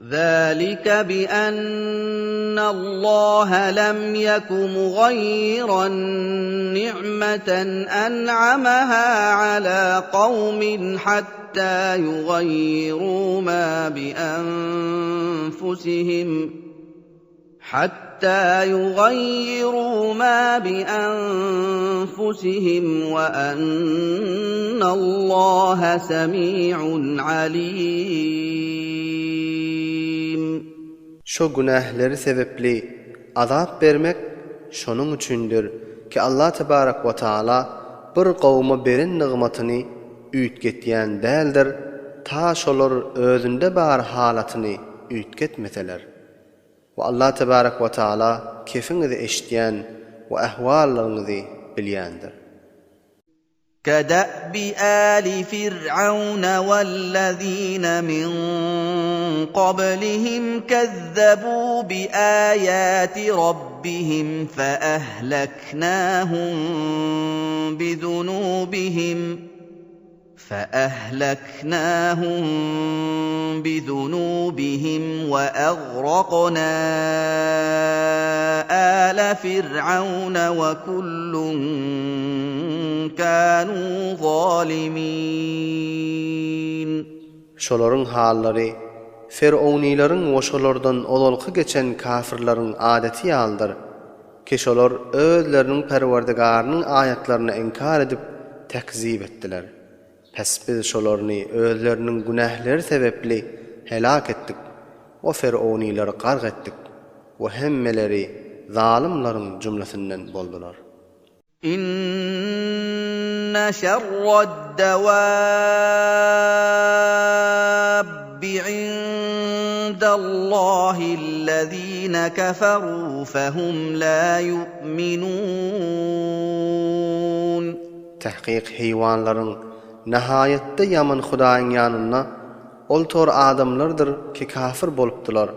Zalika bi-anna Allaha lam yaku mugayyiran ni'meten en'amaha ala kawmin hatta yugayyiru ma bi-anfusihim Hatta ýugaýýirû mâ bi-anfusihim we ennallaha semî'un alîm. Şo günähleri sebepli azap bermek şonuň üçindir ki Allah tebarek we taala bir gowuma beren nygmatyny üýtgetýän däldir ta şolar özünde bar halatyny üýtgetmeseler. We Allah tebarek we taala kefiňizi eşitýän we ähwallaryňyzy bilýändir. Keda'bi ali fir'auna wellezine min qablihim kezzebu bi ayati rabbihim fe ehleknahum bi zunubihim. فَأَهْلَكْنَاهُم بِذُنُوبِهِمْ وَأَغْرَقْنَا آلَ فِرْعَوْنَ وَكُلٌّ كَانُوا ظَالِمِينَ. Şolaryň hallary ferownylaryň we şolardan ozalky geçen kafirleriň adaty ýalydyr. Ki şolar özleriniň Perwerdigarynyň aýatlaryny inkar edip, tekzip etdiler. Pes biz şolaryny özleriniň günähleri sebepli helak etdik we ferownylary gark etdik we hemmeleri zalymlaryň jümlesinden boldular. Inne şerred-dewâbbi inde'llâhillezîne keferû fehum lâ yu'minûn. Tahkyk heýwanlaryň nahaýatda ýaman Hudaýyň ýanynda ol tor adamlardyr ki kafir bolupdylar,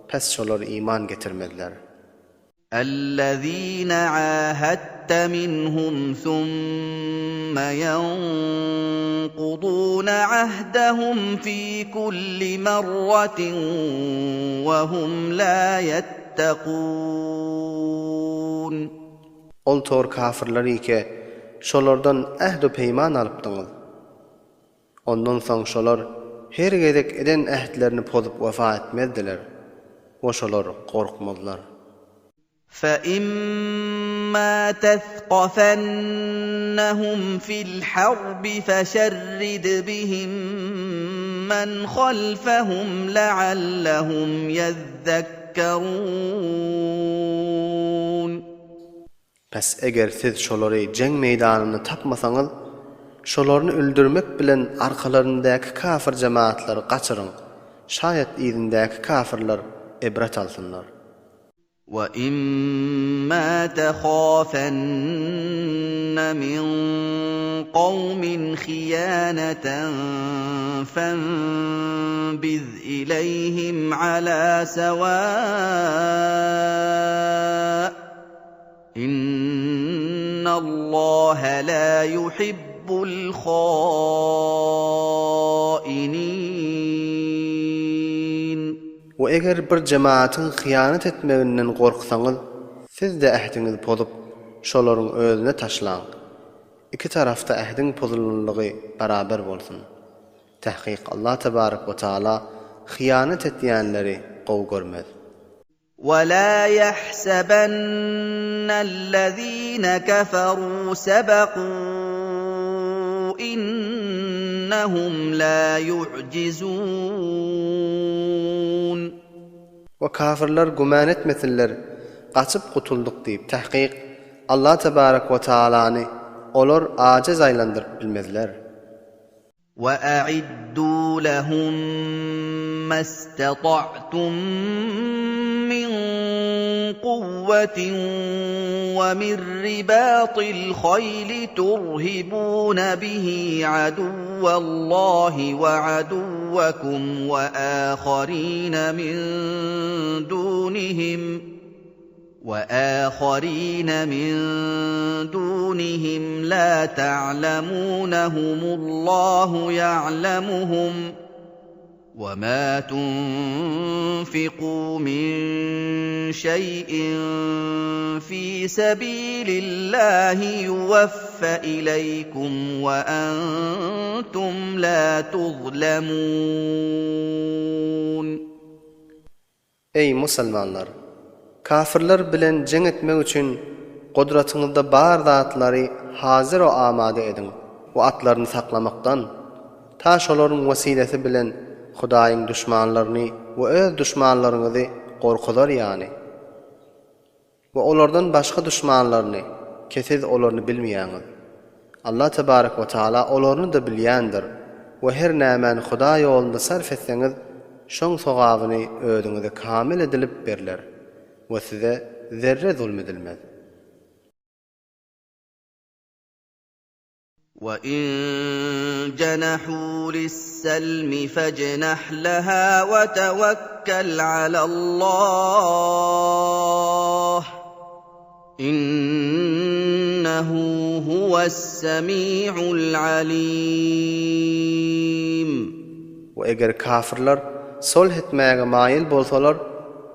pes şolar iman getirmezler. Ellezine ahadte minhum summe ýenkuduune ahdehum fi kulli merratin we hum la ýettekun. Ol tor kafirler ike, şolardan ähd-u-peýman alypdyňyz. Ondan soň şolar her gezek eden ähtlerini pozup wefa etmezdiler we şolar gorkmazlar. فَإِمَّا تَثْقَفَنَّهُمْ فِي الْحَرْبِ فَشَرِّدْ بِهِم مَّنْ خَلْفَهُمْ لَعَلَّهُمْ ýَذَّكَّرُونَ. Pes eger siz şolary jeň meýdanynda tapmasaňyz, şolaryny öldürmek bilen arkalaryndaky kafir jemaatlary gaçyryň, şaýat yzyndaky kafirler ibret alsynlar. وَإِمَّا تَخَافَنَّ مِن قَوْمٍ خِيَانَةً فَانبِذْ إِلَيْهِمْ عَلَىٰ سَوَاءٍ Innallaha la yuhibbul hainin. We eger bir jemaatyň hyýanat etmeginden gorksaňyz, siz-de ähdiňizi pozup, şolaryň özüne taşlaň. Iki tarafda ähdiň pozulanlygy barabar bolsun. Tahkyk Allah tebarek we taala hyýanat etýänleri gowy görmez. وَلَا يَحْسَبَنَّ الَّذِينَ كَفَرُوا سَبَقُوا إِنَّهُمْ لَا يُعْجِزُونَ. We kafirler güman etmesinler, gaçyp gutuldyk diýip, tahkyk, Allah tebarek we taalany olar ajiz aýlandyryp bilmezler. وَأَعِدُّوا لَهُم مَّا اسْتَطَعْتُم مِّن قُوَّةٍ وَمِن رِّبَاطِ الْخَيْلِ تُرْهِبُونَ بِهِ عَدُوَّ اللَّهِ وَعَدُوَّكُمْ وَآخَرِينَ مِن دُونِهِمْ وَآخَرِينَ مِن دُونِهِمْ لَا تَعْلَمُونَهُمُ اللَّهُ يَعْلَمُهُمْ ۚ. وَمَا تُنفِقُوا مِن شَيْءٍ فِي سَبِيلِ اللَّهِ يُوَفَّ إِلَيْكُمْ وَأَنتُمْ لَا تُظْلَمُونَ. Eý, musulmanlar! Kafirler bilen jeň etmek üçin gudratyňyzda bar zatlary hazyr-u amada ediň we atlaryny saklamakdan, ta şolaryň wesilesi bilen Hudaýyň duşmanlaryny we öz duşmanlaryňyzy gorkuzar ýaly. We olardan başga duşmanlaryny, ki siz olaryny bilmeýäňiz. Allah tebarek we taala olaryny-da bilýändir we her nämäni Hudaý ýolunda sarf etseňiz, şoň sogabyny özüňize kamil edilip berler we size zerre zulm edilmez. وَإِن جَنَحُوا لِلسَّلْمِ فَاجْنَحْ لَهَا وَتَوَكَّلْ عَلَى اللَّهِ إِنَّهُ هُوَ السَّمِيعُ الْعَلِيمُ. We eger kafirler solh etmäge maýyl bolsalar,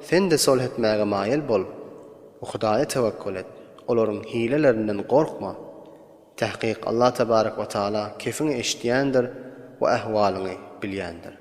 sen-de solh etmäge maýyl bol we Hudaýa tewekkül et, olaryň hilelerinden gorkma. Tahkyk Allah tebarek we taala kefiňi eşidýändir we ahwalyňy bilýändir.